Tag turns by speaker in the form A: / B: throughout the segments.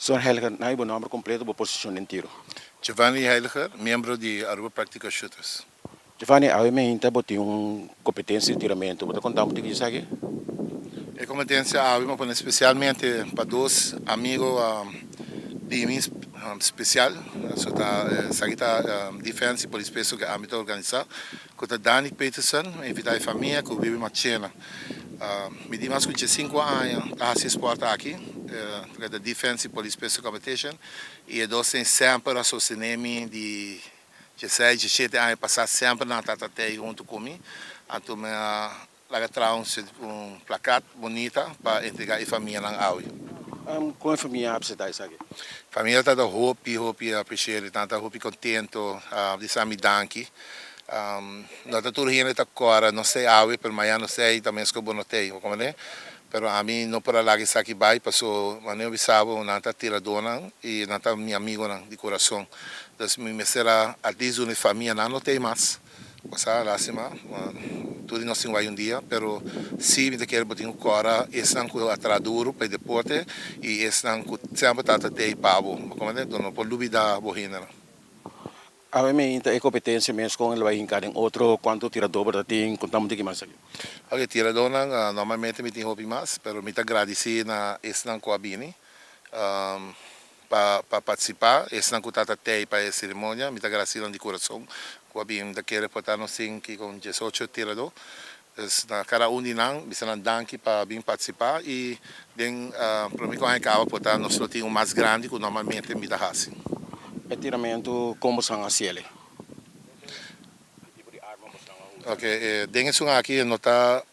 A: Señor Heiliger, na bo nomber completo, bo posicion den tiro.
B: Giovanni Heiliger, miembro di Aruba Practical Shooters.
A: Giovanni, awe mainta bo tin un competencia di tiramento. Bo ta conta un poco esaki?
B: E competencia awe mi a pone specialmente pa dos amigo di mi special. So ta esaki ta Defense y Police Pistol cu ami ta organisa. Cu ta Danny Peterson, invita e famia cu Bibi Machena. Mi di mas cu 5 aña ta haci sport aki, ta Defense y Police Pistol Competition. Y e dos semper a sostene mi di 16, 17 aña pasa, semper nan ta hunto cu mi. Anto mi a laga traha un plakat bunita pa entrega e famia nan awe.
A: Con e famia a acepta esaki?
B: Famia ta hopi, hopi appreciate, ta hopi contento, bisa mi danki. No ta tur hende ta corda, no sei awe, pero mañan no sei tambe cu bo no tey, con ta? Pero ami no por a laga esaki bay, paso, manera mi sabi, nan ta tiradonan y nan ta mi amigonan di curason. Anto, mi mester a at least un famia nan no tey mas. Pasa lastima, tur nos tin un dia, pero si mi kier bo tin corda esnan cu a traha duro pa deporte y esnan cu semper ta tey pa bo. Con ta? No por lubida bo hende.
A: Awe mainta e competencia mes, con e ta bay hinca otro, cuanto tirado tin, conta un poco mas aki.
B: Ok, tiradonan, normalmente mi tin hopi mas, pero mi ta gradici na esnan cu a bini pa participa, esnan cu ta tey pa e ceremonia, mi ta gradici di curason, cu a bini, mi ta kere por ta nos tin cu 18 tirado. Dus na cada un di nan, bisa nan danki pa bin participa y den pa mi cu caba por ta nos tin un mas grandi cu normalmente mi ta haci.
A: E tiramento, con boso ta haci'e?
B: Ok, den esun aki no ta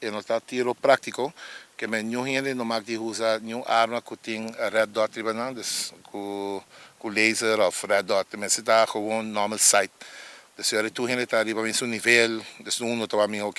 B: tiro practico, kiermen ningun hende no mag di usa ningun arma cu tin red dot riba nan, dus cu laser of red dot, mas ta gewoon normal sight. Dus tur hende ta riba mesun nivel, dus un no ta miho.